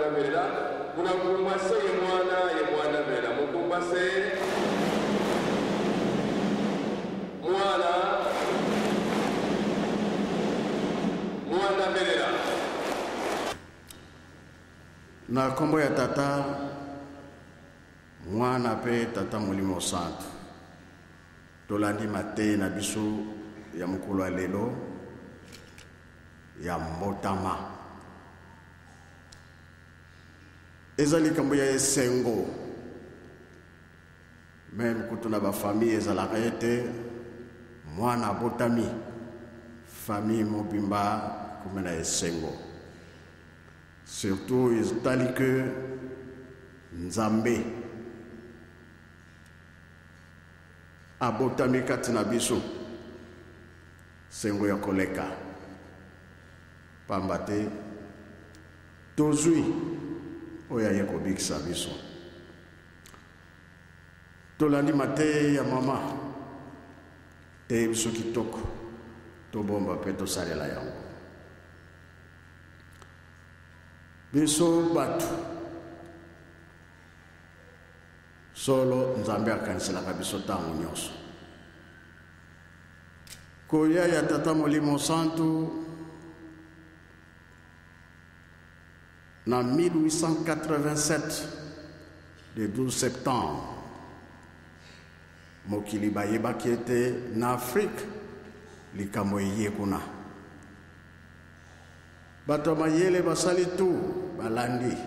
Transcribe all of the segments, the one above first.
Mela munakumbase ye mwana ye mwana mela mukumbase mwana mwana melela. Na nkombo ya Tata, Mwana mpe Tata Molimo Santu, tolandi mateyi na biso ya mokolo ya lelo ya mbotama. Eza likambo ya esengo meme kutu na bafamille ezalaka ete mwana abotami, famille mobimba ekomi na esengo, surtout etali ke Nzambe abotami kati na biso, sengo ya koleka, pamba te tozwi oyo aye kobikisa biso. Tolandi mateya ya mama teye biso kitoko, tobomba mpe tosalela yango. Biso bato solo, Nzambe akaniselaka biso ntango nyonso. Koya ya Tata Molimo Santu na 1887, le 12 septembre, mokili bayebaki ete na Afrique likambo eye kuna. Bato ya mayele basali tu balandi,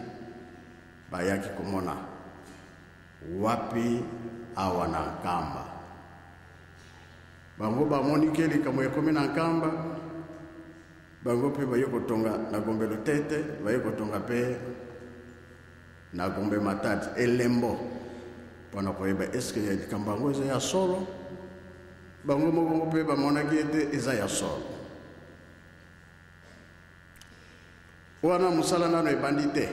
bayaki komona wapi awa na Nkamba. Bango bamoni ke likambo ekomi na Nkamba, bango mpe baye kotonga na Gombe Lutete, baye kotonga mpe na Gombe Matadi elembo mpona koyeba eske likambo yango eza ya solo. Bango moko mpe bamonaki ete eza ya solo. Wana mosala nano ebandi te.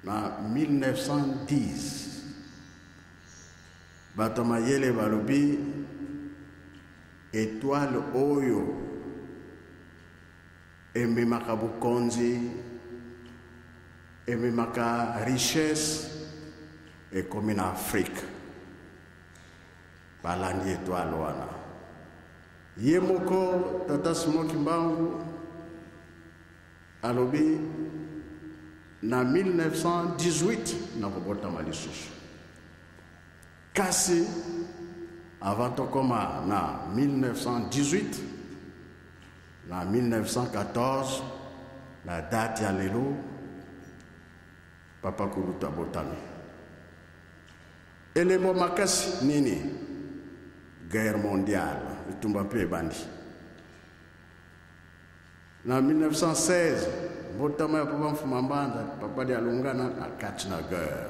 Na 1910 bato mayele balobi etoile oyo ememaka bokonzi, ememaka richesse, ekomi na Afrique. Balandi etoile wana. Ye moko Tata Simon Kimbangu alobi na 1918 nakobotama lisusu. Kasi avant tokoma na 1918, na 1914, na date ya lelo, Papa Kulutu abotami. Elembo makasi nini? Guerre mondiale, etumba mpe ebandi. Na 1916, mbotama ya Papa Mfuma Mbanza, Papa Dialungana na kati na guerre.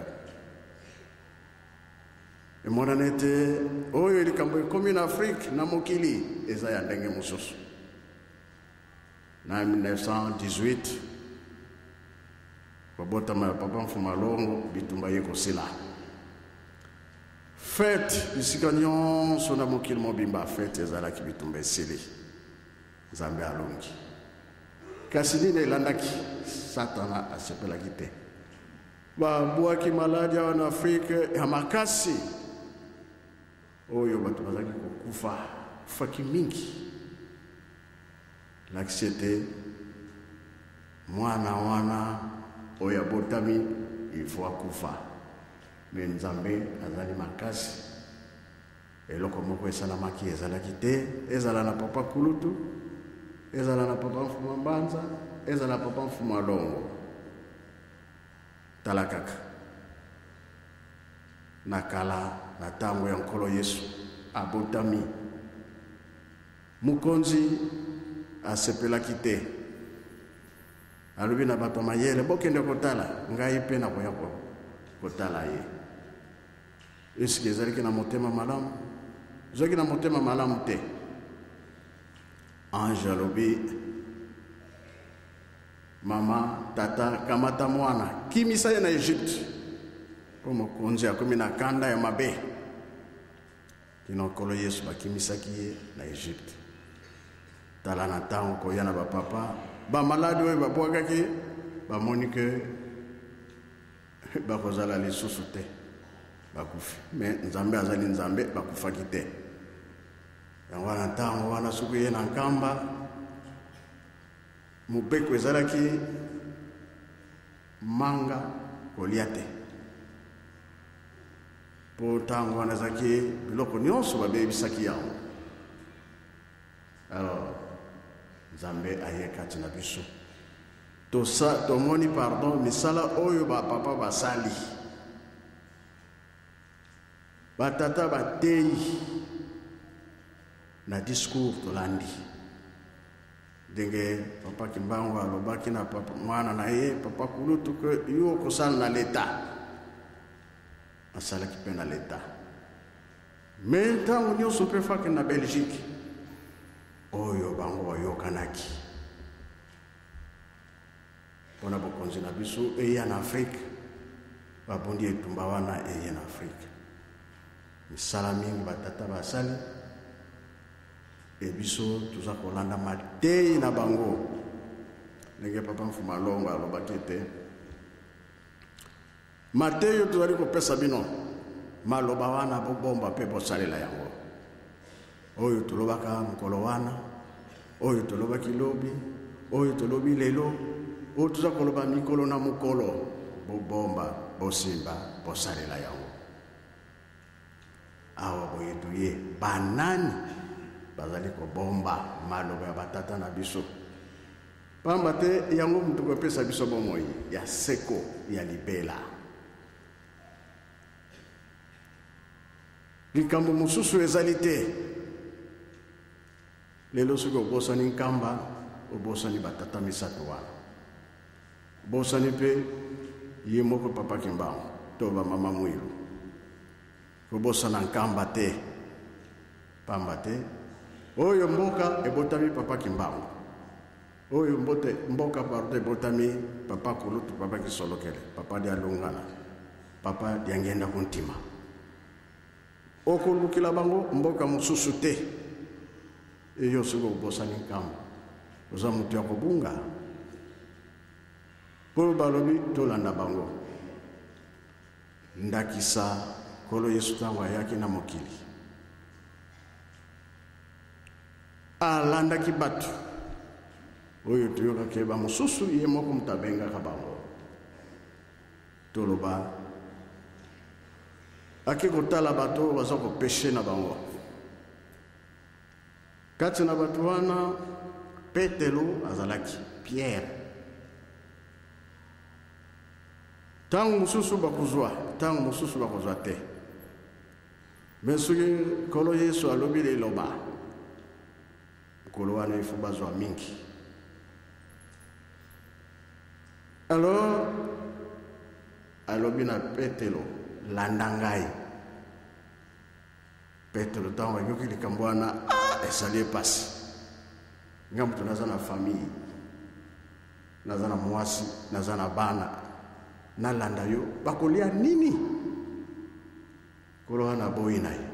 Emonana ete oyo likambo ekomi na Afrique, na mokili, eza ya ndenge mosusu. Na 1918, kobotama ya Papa Mfuma Longo, bitumba ye kosila. Fete bisika nyonso na mokili mobimba, fete ezalaki, bitumba esili, Nzambe alongi. Kasi nini elandaki? Satana asepelaki te. Babwaki maladi awa na Afrike ya makasi, oyo bato bazalaki kokufa, kufaki mingi. Lakisi ete mwana wana oyo abotami il faut akufa. Me Nzambe azali makasi. Eloko moko esalamaki ezalaki te, ezala na Papa Kulutu, ezala na Papa Mfuma Mbanza, ezala na Papa Mfuma Longo. Tala kaka na kala, na ntango ya Nkolo Yesu abotami, mokonzi asepelaki te. Alobi na bato ya mayele, bokende kotala, ngai mpe nakoya kotala ye. Eske ezalaki na motema malamu? Ezalaki na motema malamu te. Ange alobi, mama, tata, kamata mwana, kimisa ye na Egypte, mpo mokonzi akomi na kanda ya mabe. Kino Nkolo Yesu bakimisaki ye na Egypte. Tala na ntango koya na bapapa, bamaladi oyo babwakaki bamoni ke bakozala lisusu te, bakufi. Me Nzambe azali Nzambe, bakufaki te. Yango wana ntango wana soki ye na Nkamba, mobeko ezalaki manga kolia te, mpo ntango wana ezalaki biloko nyonso babebisaki yango. Alors Nzambe aye kati na biso, tosa tomoni pardon misala oyo bapapa basali, batata bateyi na discours tolandi ndenge papa Kimbangu alobaki na papa mwana na ye papa Kulutu ke yo okosala na leta. Asalaki mpe na leta, me ntango nyonso mpe fake na Belgique oyo bango bayokanaki mpona bokonzi na biso eya na Afrike. Babundi etumba wana eye na Afrike, misala mingi batata basali, e biso toza kolanda mateyi na bango. Ndenge papa Mfuma Longo alobaki ete mateyi tozali kopesa bino, maloba wana bobomba mpe bosalela yango. Oyo tolobaka mokolo wana, oyo tolobaki lobi, oyo tolobi lelo, oyo toza koloba mikolo na mokolo, bobomba, bosimba, bosalela yango. Awa boye toye banani bazali kobomba maloba ya batata na biso, pamba te yango moto kopesa biso bomoi ya seko ya libela. Likambo mosusu ezali te. Lelo soki obosani Nkamba, obosani batata misato wana, obosani mpe ye moko papa Kimbangu to bamama Mwilu. Kobosana Nkamba te, pamba te oyo mboka ebotami papa Kimbangu, oyo mbote mboka pardon ebotami papa Kulutu, papa Kisolokele, papa Dialungana, papa Diangenda Kuntima. Okolukela bango mboka mosusu te. Eyo soki obosani Nkamba, oza moto ya kobunga. Mpo balobi tolanda bango. Ndakisa Nkolo Yesu ntango ayaki na mokili, alandaki bato oyo toyokaki bamosusu, ye moko moto abengaka bango. Toloba ake kotala bato oyo baza kopeshe na bango. Kati na bato wana Petelo azalaki, Pierre. Ntango mosusu bakozwa, ntango mosusu bakozwa te. Me soki Nkolo Yesu alobi liloba, mokolo wana ifo bazwa mingi. Alors alobi na Petelo, landa ngai. Petelo ntango ayoki likambo wana, esali ye mpasi. Ngai moto naza na famille, naza na mwasi, naza na bana, nalanda yo, bakolia nini? Nkolo wana aboyi na ye.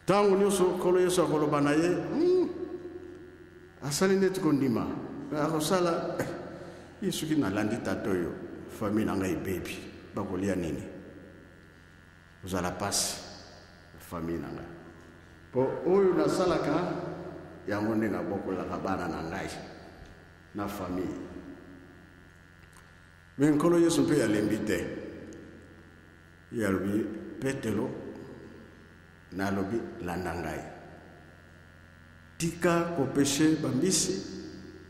Ntango nyonso Nkolo Yesu akoloba na ye, asali neti kondima, akosala ye soki nalandi tata oyo, famille na ngai ebebi, bakolia nini? Ozala pasi famille na ngai, mpo oyo nasalaka yango nde nabokolaka bana na ngai na famille. Me Nkolo Yesu mpe alembi te, ye alobi, Petelo, nalobi landa ngai, tika kopeshe bambisi,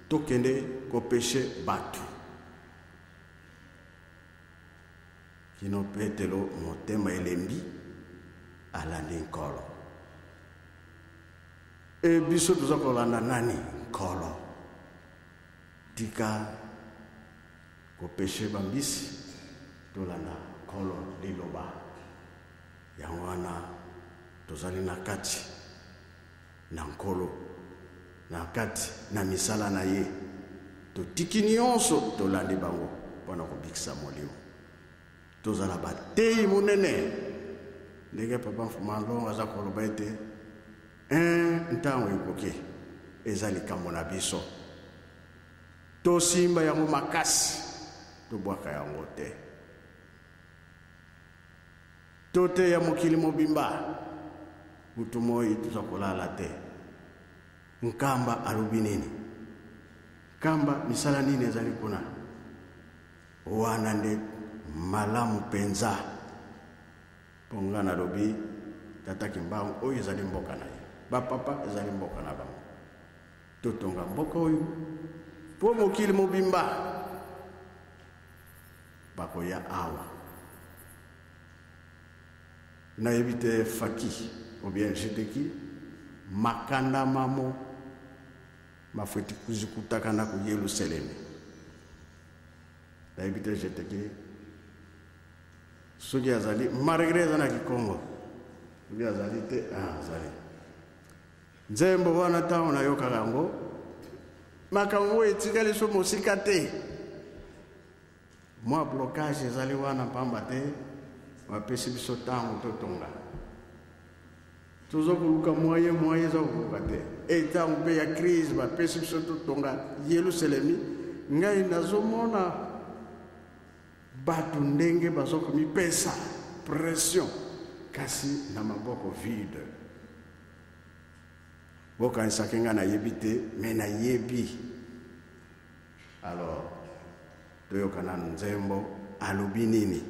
tokende kopeshe bato. Kino Petelo motema elembi, alandi Nkolo. E biso toza kolanda nani? Nkolo. Tika kopeshe bambisi, tolanda Nkolo liloba. Yango wana tozali na kati na Nkolo, na kati na misala na ye. Totiki nyonso, tolandi bango mpona kobikisa molimo. Tozala bateyi monene, ndenge papa Mfuma Longo aza koloba ete ntango ekoki, eza likambo na biso. Tosimba yango makasi, tobwaka yango te. Toteya mokili mobimba, butu moi toza kolala te. Nkamba alobi nini? Nkamba misala nini ezali kuna? Wana nde malamu mpenza. Mpo nga nalobi Tata Kimbangu oyo ezali mboka na ye, bapapa ezali mboka na bango. Totonga mboka oyo mpo mokili mobimba bakoya awa. Nayebi te Faki ou bien Jedeki makanda mamo mafweti kuzikutaka na ku Yelusalemi. Nayebi te Jedeki soki azali malgré eza na Kikongo soki azali te ah, azali nzembo wana ntango nayokaka yango makambo oyo etikali so mosika te mwa blocage ezali wana mpamba te bapesi biso ntango totonga toza koluka moyen moyen eza kokoka te e ntango mpe ya crise bapesi biso totonga yelusalemi ngai nazomona bato ndenge baza komipesa pression kasi na maboko vide bokanisaki ngai nayebi te me nayebi alors toyoka nanu nzembo alobi nini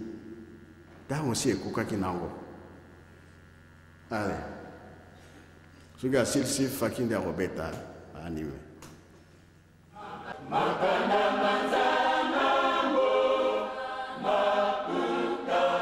ntango si ekokaki nango ale soki asilisi faki nde akobeta anime Makanda manzanango makutakana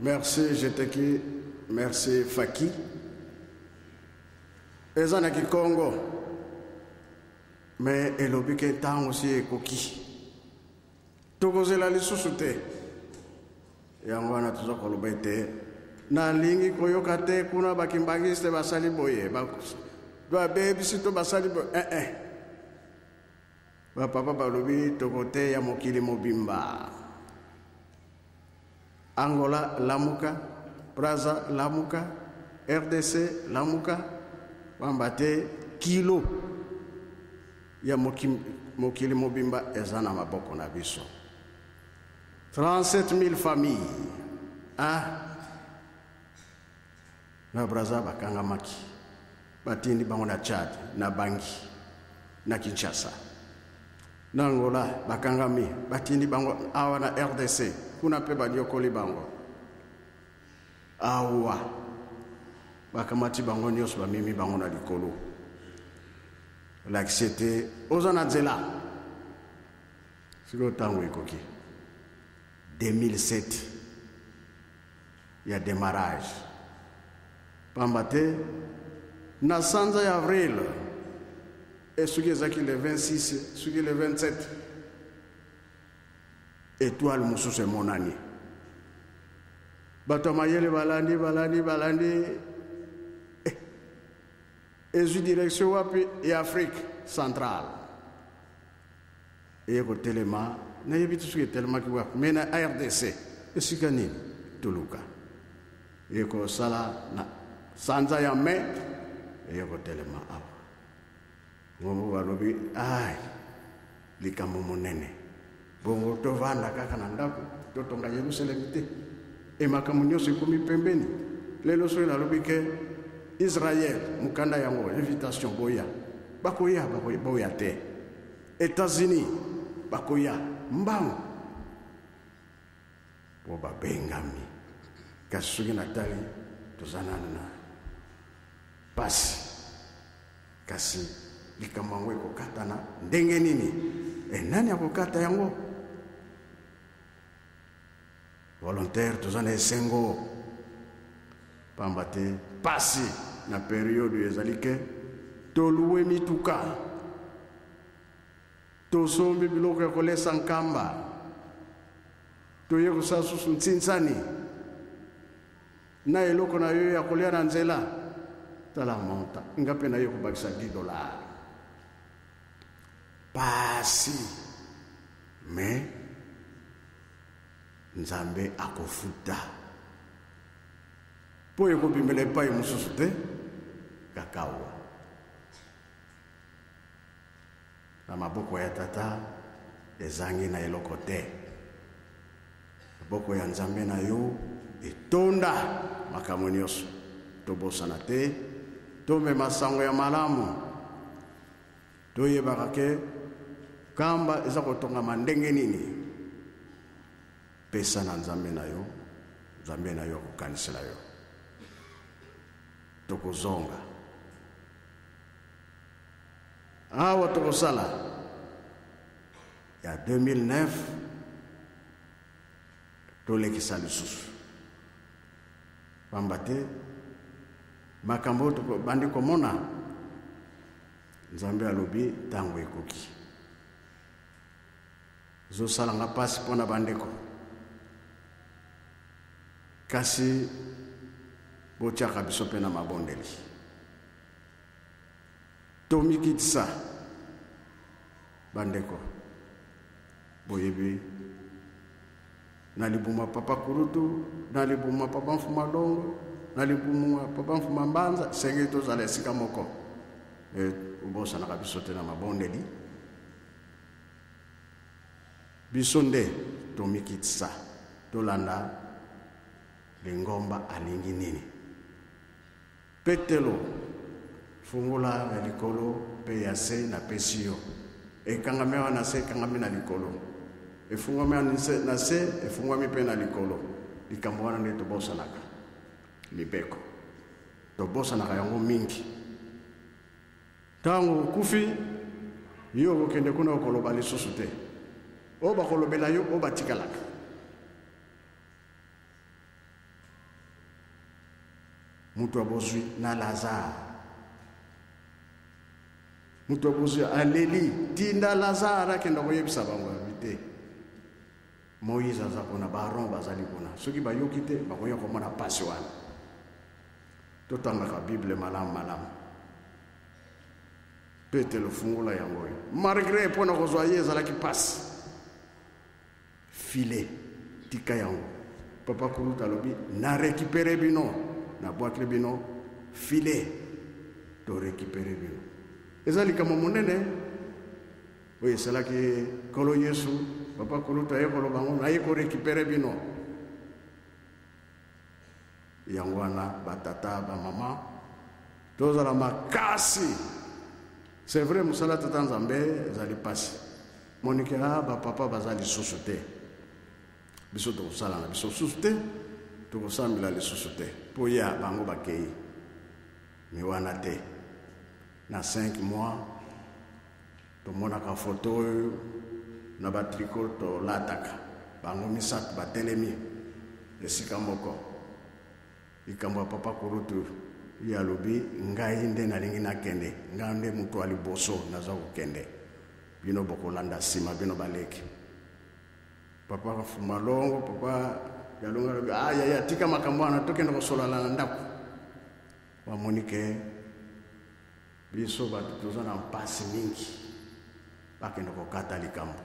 Merci Jeteki, merci Faki. Eza na Kikongo. Mais elobi ke ntango si ekoki. Tokozela lisusu te. Yango wana toza koloba ete nalingi koyoka te kuna bakimbangiste basali boye babebisi to basali boye eh, eh. Bapapa balobi tokoteya mokili mobimba. Angola lamuka, Brazza lamuka, RDC lamuka, pamba te kilo ya mokili mobimba eza na maboko na biso. 37 000 familles ah na Brazza bakangamaki, batindi bango na Tchad, na Bangui, na Kinshasa. Na Angola bakangami, batindi bango awa na RDC, kuna mpe banyokoli bango. Awa bakamati bango nyonso, bamemi bango na likolo. Olakisi ete oza na nzela. Sikoyo ntango ekoki 2007 ya demarrage, pamba te na sanza ya avril e soki ezalaki le 26 soki le 27 etoile mosusu emonani. Bato ya mayele balandi balandi balandi eh, ezwi direction wapi? Ya Afrique centrale. Eye kotelema, nayebi te soki etelemaki wapi, me na RDC esika nini toluka. Eye kosala na sanza ya mai, eye kotelema awa. Ngongo balobi ai likambo monene, bongo tovanda kaka na ndako, totonga Yerusalemi te, e makambo nyonso ekomi pembeni. Lelo soki nalobi ke Israel mokanda yango invitation boya, bakoya, boya te. États-Unis bakoya mbangu po babengami. Kasi soki natali toza nanu na pasi, kasi likambo yango ekokatana ndenge nini? E nani akokata yango? Volontaire toza na esengo, pamba te pasi na periode ezali ke toluwe mituka, tosombi biloko ya kolesa nkamba, toye kosala susu ntsinsani na eloko na yo ya kolia na nzela. Tala monta nga mpe naye kobakisa 10 dollars. Pasi, me Nzambe akofuta mpo ekobimela epai mosusu te, kaka awa na maboko ya Tata. Ezangi na eloko te. Maboko ya Nzambe na yo etonda makambo nyonso. Tobosana te, tomema sango ya malamu, toyebaka ke kamba eza kotongama ndenge nini. Pesa na Nzambe na yo, Nzambe na yo akokanisela yo. Tokozonga awa, tokosala ya 2009, tolekisa lisusu, pamba te makambo oyo tobandi komona, Nzambe alobi ntango ekoki. Ezosalanga mpasi mpo na bandeko, kasi botiaka biso mpe na mabondeli. Tomikitisa bandeko. Boyebi na libuma papa Kulutu, na libuma papa Mfuma Longo, na libuma papa Mfuma Mbanza, sengeli tozala esika moko. Obosanaka biso te na mabondeli. Biso nde tomikitisa, tolanda lingomba alingi nini. Petelo, fungola ya likolo mpe ya se napesi yo. Ekangami awa na se, ekangami na likolo. Efungwami awa na se, efungwami mpe na likolo. Likambo wana nde tobosanaka, mibeko tobosanaka yango mingi. Ntango okufi, yo okokende kuna, okoloba lisusu te. Oyo bakolobela yo, oyo batikalaka. Moto ya bozwi na Lazare. Moto ya bozwi aleli, tinda Lazare akenda koyebisa bango alobi te. Moïse aza kuna, baron bazali kuna. Soki bayoki te, bakoya komona pasi wana. Totangaka Bible malamu malamu. Petelo fungola yango oyo. Malgré mpo na kozwa ye ezalaki pasi. Filet tika yango. Papa kulutu alobi na récupérer bino, na bwakeli bino filet, to récupérer bino. Eza likambo monene oyo esalaki Nkolo Yesu. Papa kulutu aye koloba yango, naye ko récupérer bino. Yango wana batata bamama tozala makasi. C'est vrai, mosala tata Nzambe ezali pasi. Monike a bapapa baza lisusu te, biso tokosala na biso susu te, tokosambela lisusu te mpo ya bango bakei me wana te. Na 5 mois tomonaka foto oyo na batriko tolataka, bango misato batelemi esika moko. Likambo ya papa kulutu ye alobi ngai nde nalingi nakende, ngai nde moto ya liboso naza kokende, bino bokolanda nsima, bino baleki. Papa Fumalongo, papa Yalongo alobi ah, yaya tika makambo wana, tokende kosolola na ndako. Bamoni ke biso bato toza na mpasi mingi, bakende kokata likambo.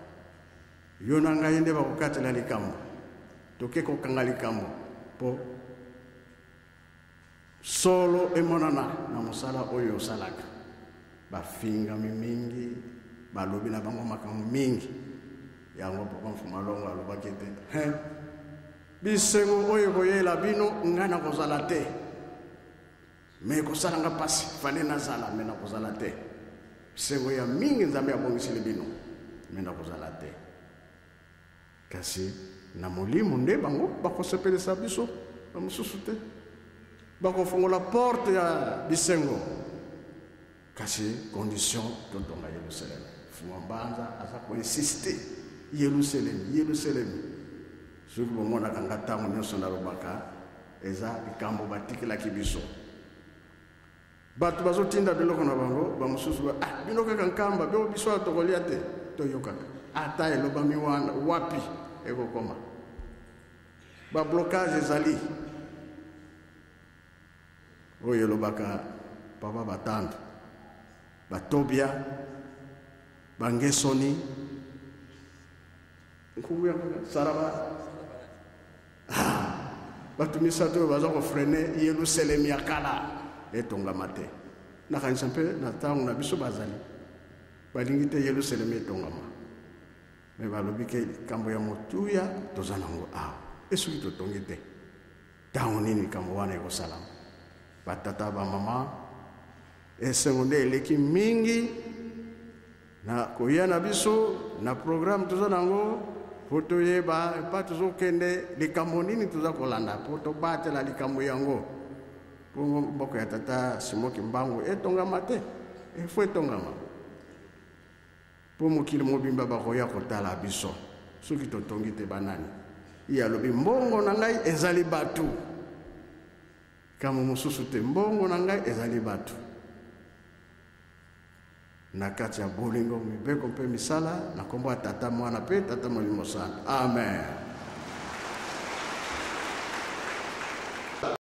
Yo na ngai nde bakokatela likambo, toke kokanga likambo mpo solo emonana na mosala oyo osalaka. Bafingami mingi, balobi na bango makambo mingi. Yango papa Mfumalongo alobaki ete he, bisengo oyo ekoyela bino ngai nakozala te, me ekosala nga mpasi, fale nazala me nakozala te. Bisengo ya mingi Nzambe abongiseli bino, me nakozala te. Kasi na molimo nde bango bakosepelisa biso, bamosusu te. Bakofongola porte ya bisengo, kasi condition totonga Yerusalem. Fuma Mbanza aza koinsiste Yerusalem, Yerusalem. Soki bomonaka nga ntango nyonso nalobaka, eza likambo batikelaki biso. Bato bazotinda biloko na bango, bamosusu ba, ah, bino kaka nkamba, bino biso awa tokolia te. Toyokaka ata elobami wana wapi ekokoma. Ba blocage ezali oyo elobaka papa Batando, Batobia, Bangesoni, nkumu ya Saraba. Bato misato oyo baza kofrene Yelusalemi ya kala etongama te. Nakanisa mpe na ntango na biso bazali balingi te Yelusalemi etongama, me balobi ke likambo ya motuya toza nango awa, e soki totongi te ntango nini likambo wana ekosalama? Batata bamama, esengo nde eleki mingi na koya na biso na programme toza nango mpo toyeba epa tozokende, likambo nini toza kolanda mpo tobatela likambo yango, mpo mboka ya tata Simon Kimbangu etongama te, efo etongama mpo mokili mobimba bakoya kotala biso. Soki totongi te banani? Ye alobi mbongo na ngai ezali bato, likambo mosusu te, mbongo na ngai ezali bato. Na kati ya bolingo, mibeko mpe misala, na nkombo ya Tata, Mwana mpe Tata Molimo Santu. Amen.